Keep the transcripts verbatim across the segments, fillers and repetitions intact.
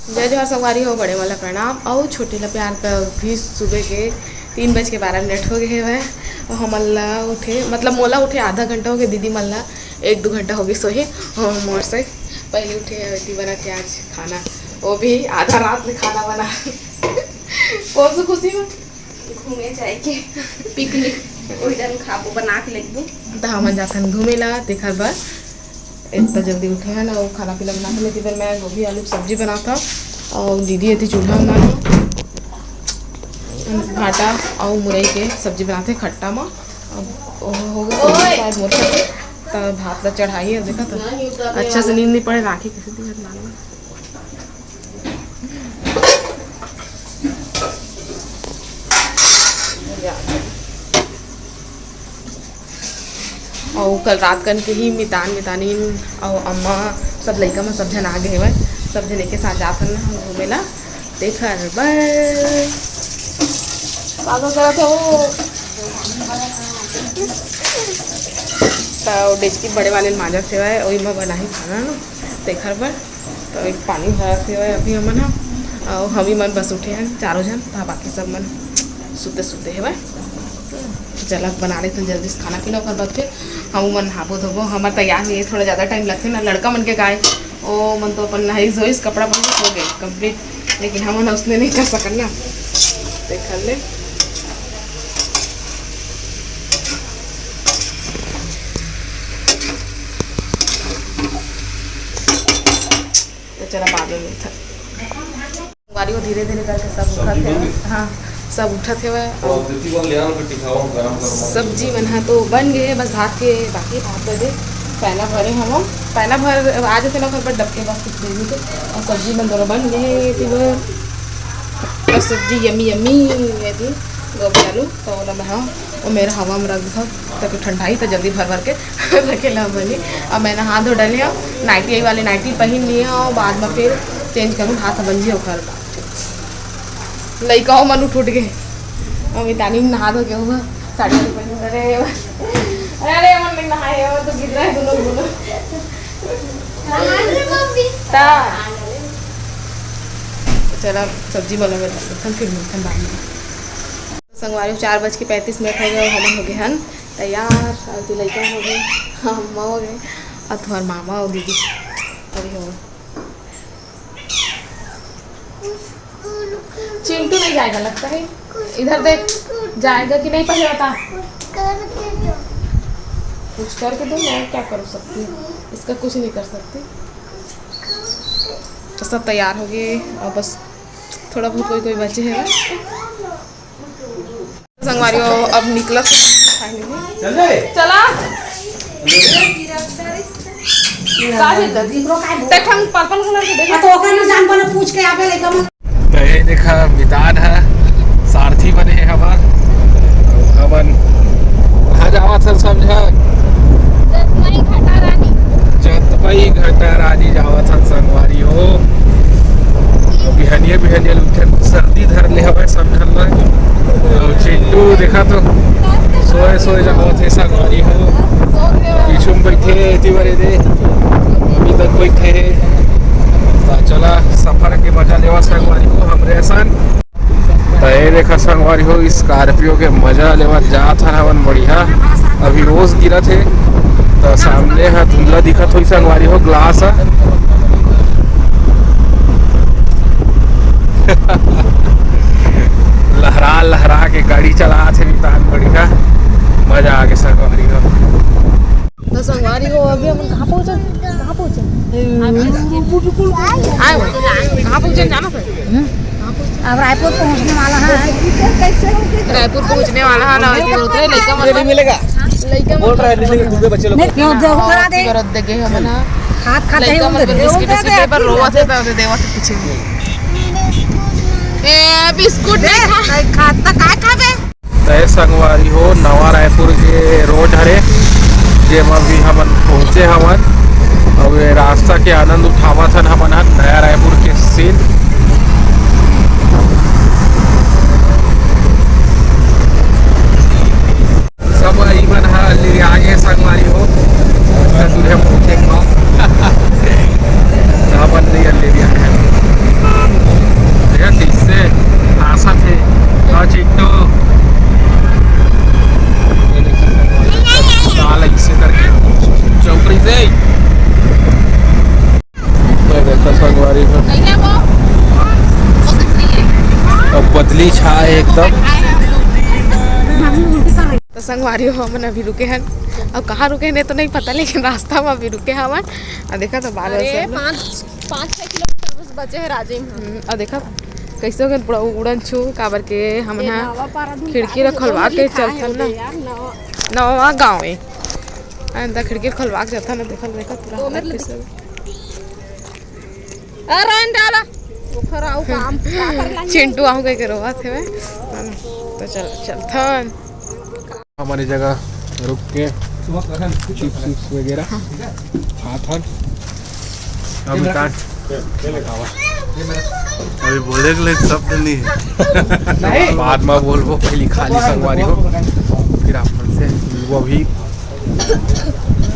जय जोहार संगवारी हो, बड़े मन ला प्रणाम अउ छोटे ला प्यार का। अभी सुबह के तीन बज के बारह मिनट हो गए हवय। अउ हमन ला उठे, मतलब मोला उठे आधा घंटा हो गए, दीदी मन ला एक दो घंटा हो गए सोहे। अउ मोर से पहले उठे हवय, एती बना के आज खाना, वो भी आधा रात में खाना बना। कौन सी खुशी में? घूमे जाए के पिकनिक, ओहि जन खाबो, बना के लेगबो। त हमन जाथन घूमे ला, तेखर बर इतना जल्दी उठे हन अउ खाना पीना बना के लेती बर मैं गोभी आलू के सब्जी बनाता। अउ दीदी एती चूल्हा म भाटा अउ मुरई के सब्जी बनाथे खट्टा म। अब ओह हो गए सब्जी शायद मोर से, त भात ला चढ़ाई है। देखा तो अच्छा से नींद नहीं पड़े, राखी कैसे दिया लाल। अउ कल रात कन के ही मितान मितानिन अउ अम्मा सब लइका मन सब झन आ गए हवय। सब झन एके साथ जात हन घूमे ला, तेखर बर। का का करत हो? त डेचकी बड़े वाले मांजत हेवय, ओही म बनाही खाना न, तेखर बर। तो एक पानी भरत हेवय अभी हमन ह, अउ हमी मन बस उठे हन चारों झन, त बाकी सब मन सुते सुते हेवय। चला बना लेथन जल्दी से खाना पीना, ओकर बाद फिर हम मन नहाबो धोबो। हमर तैयार होए थोड़ा ज़्यादा टाइम लगथे ना, लड़का मन के काय, ओ मन तो अपन नहाइस धोइस, कपड़ा पहन हो गए कंप्लीट, लेकिन हमन उसने नहीं कर सकन ना, देख ले। तो चला बाद में मिलथन। संगवारी हो धीरे धीरे करके सब उठत हेवय। हाँ, सब उठत हेवय। सब्जी मन हा तो बन गए हे, बस भात के बाकी, भात बदे पैना भरे हवं। पैना भर आ जथे ना घर पर, डबके बस कुछ दे देते। अउ सब्जी मन दोनों बन गए हे, एती बर। अउ सब्जी यम्मी यम्मी हे, एती गोभी आलू, तो ओला मैं हा ओ मेर हवा में रख दो, ताकि ठंडाही तो जल्दी भर भर के रखे ला बनी। अब मैं नहा धो डले हूँ, नाइटी, यही वाली नाइटी पहन लिए हूँ, बाद में फिर चेंज करूँ, हाथ बन जी ओखर। लइका मन उठ उठ गए, अउ मितानी नहा धो के हुआ साड़ी वाड़ी पहन, अरे अरे मन नहीं नहाए, वो तो गिर रहा है दोनों दोनों। ता चला सब्जी वाला में फिर मिलथन बाद में। संगवारी, चार बज के पैंतीस मिनट हो गए, हमन हो गए हन तैयार। अउ तू लइका हो गए, अम्मा हो गए, अउ तुम्हार मामा अउ दीदी अभी हो। चिंटू नहीं जाएगा लगता है, इधर देख, जाएगा कि नहीं पहले बता। कुछ करके दो, मैं क्या कर सकती हूँ, इसका कुछ नहीं कर सकती। तो सब तैयार हो गए अउ बस थोड़ा बहुत कोई कोई बचे है। संगवारी हो, अब निकलत finally। चल रे। चला। का भेज दे? ते ठन purple colour के भेज। आ, तो ओकर में जान बना पूछ के आवे लइका मन। तो ये देखा, मितान है, सारथी बने है हमार। हमन कहाँ जावत हन समझा? जतमई घटा रानी। जतमई घटा रानी जावत हन संगवारी हो। बिहनिया बिहनिया उठन सर्दी धर ले हवय समझन ला। अउ चिंटू देखा तो सोए सोए जावत हे संगवारी हो। पीछू में बैठे हे, एती बरे दे। अभी तक बैठे हे। त चला सफर के मजा लेवा संगवारी हो हमरे असन। त ये देखा संगवारी हो, Scorpio के मजा लेवत जात हन हमन बढ़िया। अभी ओस गिरत हे, त सामने ह धुंधला दिखत होही संगवारी हो, glass ह। लहरा लहरा के गाड़ी चलात हे मितान, बढ़िया मजा आगे संगवारी हो। तो संगवारी हो, अभी हमन कहाँ पहुँचन? कहाँ पहुँचन? आए हो? कहाँ पहुँचन, जाना था? अब रायपुर पहुँचने वाला है। रायपुर पहुँचने वाला है ना, अभी रोते हैं, लइका मन। मिलेगा। लइका मन बोल रहा है, दीदी, दूसरे बच्चे लोग। नहीं, क्यों, जो करा दे। करत देखे हमन हा। हाथ खाते ही लइका मन उधर। बिस्किट, बिस्किट दे, पर रोवा थे, तो देवा थे पीछे में। ए, बिस्कुट दे, नहीं खा। नहीं खा, तो काय खाबे? तय संगवारी हो, नवा रायपुर के रोड हरे, जेमा अभी हमन पहुंचे हवन। अब ये रास्ता के आनंद उठावत हन हमन ह, नया रायपुर के सीन। सब ई मन ह ले आगे संगवारी हो, दूल्हे पहुंचे के बाद। हमन ले ले आगे। पतली छाय एकदम। तो संगवारी हो, हमन अभी रुके हन। अब कहाँ रुके हन, ये तो नहीं पता, लेकिन रास्ता में अभी रुके हवन। अब देखा तो बारह अरे, से पाँच, पाँच छः किलोमीटर बस बचे है राजिम। हम्म, अब देखा कैसे हो गए पूरा उड़न छू, काबर के हमन ये हा नवा पारा धुन खिड़की ला खोलवा के चलथन ना। नवा गाँव है। आ, त खिड़की खोलवा के जाता ना, देखल, देखल पूरा तो मेरे हालत लिए कैसे। अरे, रहन दे, आला। ओखर आऊ काम, का कर लाही? चिंटू आहू कह के रोवत हवे। हाँ, तो चल, चलथन। हमारी जगह रुक के चिप्स विप्स वगैरह खाथन। अभी काट। अभी बोले के लिए शब्द नहीं है। बाद में बोलबो, पहली खाली संगवारी हो, फिर आप मन से मिलबो। अभी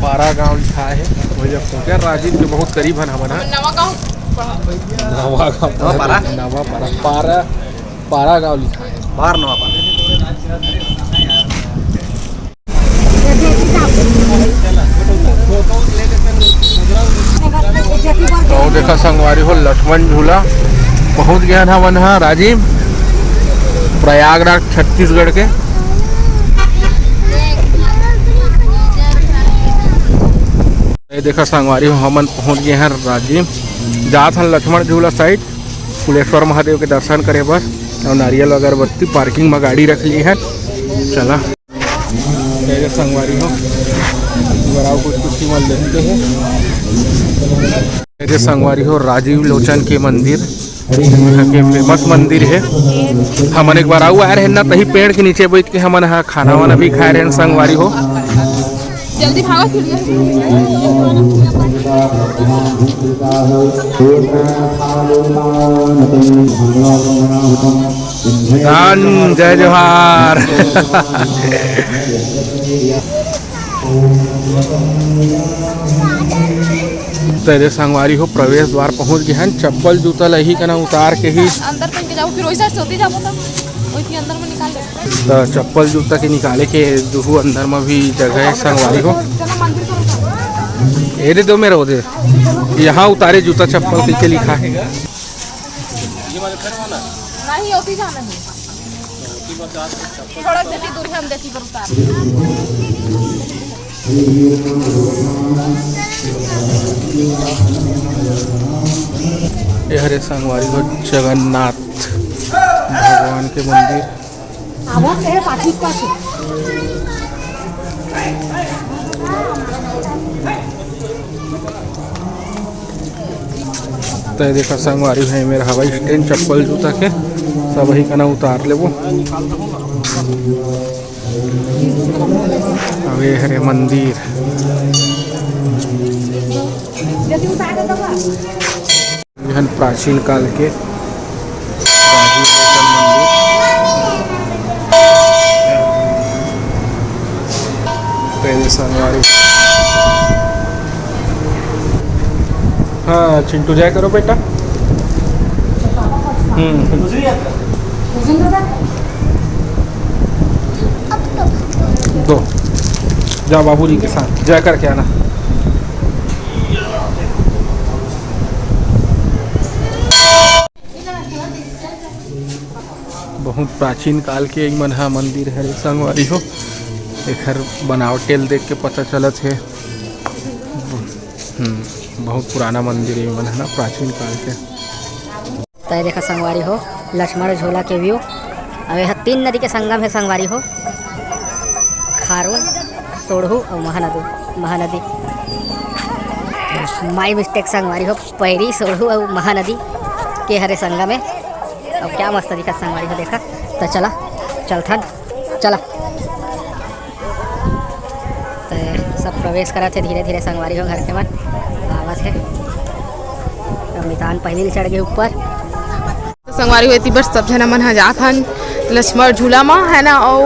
पारा गांव लिखा है, वही जब पहुंचा राजिम के बहुत करीब हन हमन हा। नवा गांव। नवा गांव, नवा पारा। नवा पारा, पारा, पारा गांव लिखा है। बाहर नवा पारा। तो देखा संगवारी हो, लक्ष्मण झूला पहुंच गया ना हमन हा राजिम, प्रयागराज छत्तीसगढ़ के। ये देखा संगवारी हो, हमन पहुंच गए हैं राजिम, जात हन लक्ष्मण झूला साइड, कुलेश्वर महादेव के दर्शन करे बर और नारियल अगरबत्ती। पार्किंग में गाड़ी रख ली है। चला। जय जय संगवारी हो, बराबर कुछ कुछ ही मन लेते हैं। जय जय संगवारी हो, राजीव लोचन के मंदिर, यहाँ के फेमस मंदिर है। हमन एक बार आऊ आए रहे ना, तही पेड़ के नीचे बैठ के हमन हा खाना वाना भी खाए रहे संगवारी हो। जल्दी भागो, फिर दान जय जोहार। तेरे संगवारी हो, प्रवेश द्वार पहुंच गए हैं। चप्पल जूता लही कना उतार के ही अंदर पहन के जाओ, फिर वही साइड से होती जाओ, तब वही अंदर में निकाल ले। तो चप्पल जूता के निकाले के दुहू अंदर में भी जगह है संगवारी हो। चलो मंदिर को उतारो। ये दे दो मेरा, वो दे। यहाँ उतारे जूता चप्पल के लिखा है। नहीं, होती जाना है। थोड़ा देती दूर है, हम देती पर उतार। ये हरे संगवारी हो जगन्नाथ भगवान के मंदिर। आवाज है पाछू पाछू। तो ये देखा संगवारी भाई, मेरा हवाई स्टैंड चप्पल जूता के सब ही कना उतार लेबो। अब ये हरे मंदिर। एहन प्राचीन काल के राजीव लोचन मंदिर। पहले संगवारी। हाँ, चिंटू जय करो बेटा। हम्म। दो। जाओ बाबूजी के साथ जय करके आना। बहुत प्राचीन काल के ई मन ह मंदिर हरे संगवारी हो। एखर बनावटेल देख के पता चलत हे। हम्म, बहुत पुराना मंदिर हे ई मन ह ना, प्राचीन काल के। तय देखा संगवारी हो, लक्ष्मण झूला के view। अब एह तीन नदी के संगम हे संगवारी हो, खारून, सोढ़ू अउ महानदी, महानदी। My mistake संगवारी हो, पैरी, सोढ़ू अउ महानदी के हरे संगम हे। अब क्या मस्त दिखत संगवारी हो, देखा। त चला, चलथन, चला। त सब प्रवेश करत हे धीरे धीरे संगवारी हो, घर के मन आवत हे। अमितान पहली ले चढ़ गे ऊपर। संगवारी हो, एती बर सब झन मन ह जात हन लक्ष्मण झूला म, है ना। अउ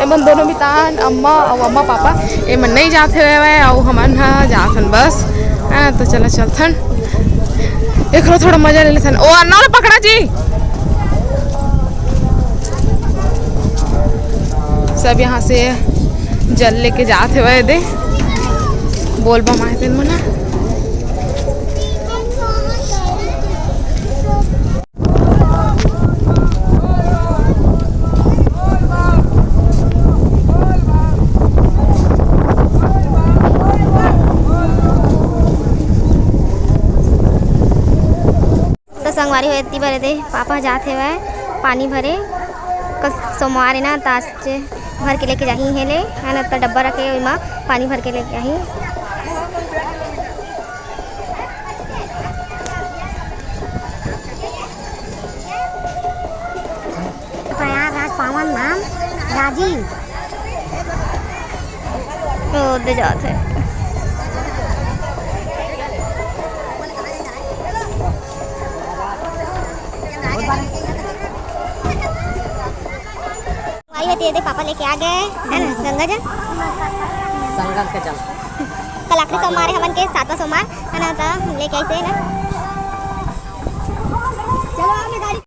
एमन दोनों मितान, अम्मा अउ अम्मा पापा, एमन नइ जात हवय, अउ हमन ह जात हन बस। हाँ, तो चला चलथन, एकरो थोड़ा मजा ले लेथन। ओ अन्ना ल पकड़ा जी। सब यहाँ से जल लेके जात हवय दे, बोल बम आए तेन मना। संगवारी हो, एती बर एदे पापा जात हेवय पानी भरे। कल सोमवार हे ना, त आज भर के लेके जाही हे ले, है ना, त डब्बा रखे ओमा पानी भर के लेके आही। प्रयागराज पावन धाम राजी। ओ, दे जात हे। भाई होती है, देख पापा लेके आ गए, है ना, गंगा जल। संगम के जल। कल आखिरी सोमवार है हमन के, सातवां सोमवार, है ना, तो लेके आइसे, है ना। चलो, आपने गाड़ी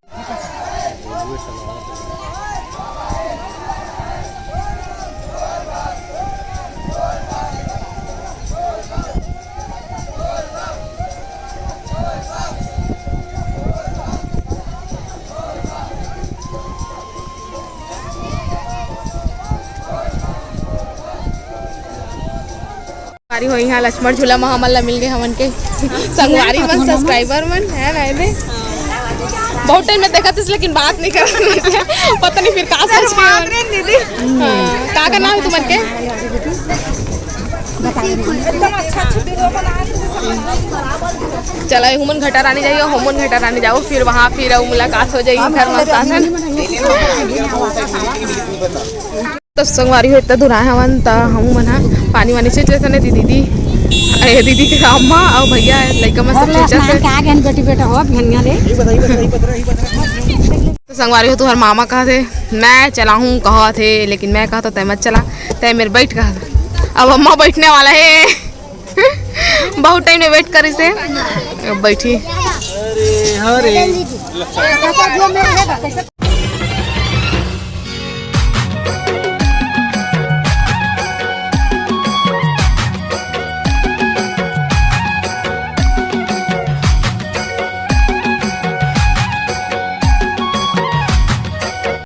संगवारी हो, इहाँ लक्ष्मण झूला म हमन ला मिल गए हमन के संगवारी मन, subscriber मन, है ना, एदे? बहुत time में देखत हस, लेकिन बात नहीं करत हस। पता नहीं फिर का सोच के हमन। दीदी। हाँ, का का नाम है तुमन के? चला, हुमन घटा रानी जाइयो, हुमन घटा रानी जाओ, फिर वहाँ फिर मुलाकात हो जाएगी घर में साथ, है ना? तो संगवारी हो, इतना दूर आए हवन, त हमू मन ह पानी वानी छींच लेथन। दीदी, अरे, दीदी के अम्मा अउ भैया, लइका मन सब छींचत हे। के आ गए बेटी बेटा हो, धनिया ले। तो संगवारी हो, तुहर मामा कहत हे, "मैं चलाहूँ," कहत हे, लेकिन मैं कहत, "तै मत चला, तै मेर बैठ," कहत। अब अम्मा बैठने वाला है। बहुत time ले wait करिस हे, अब बैठी।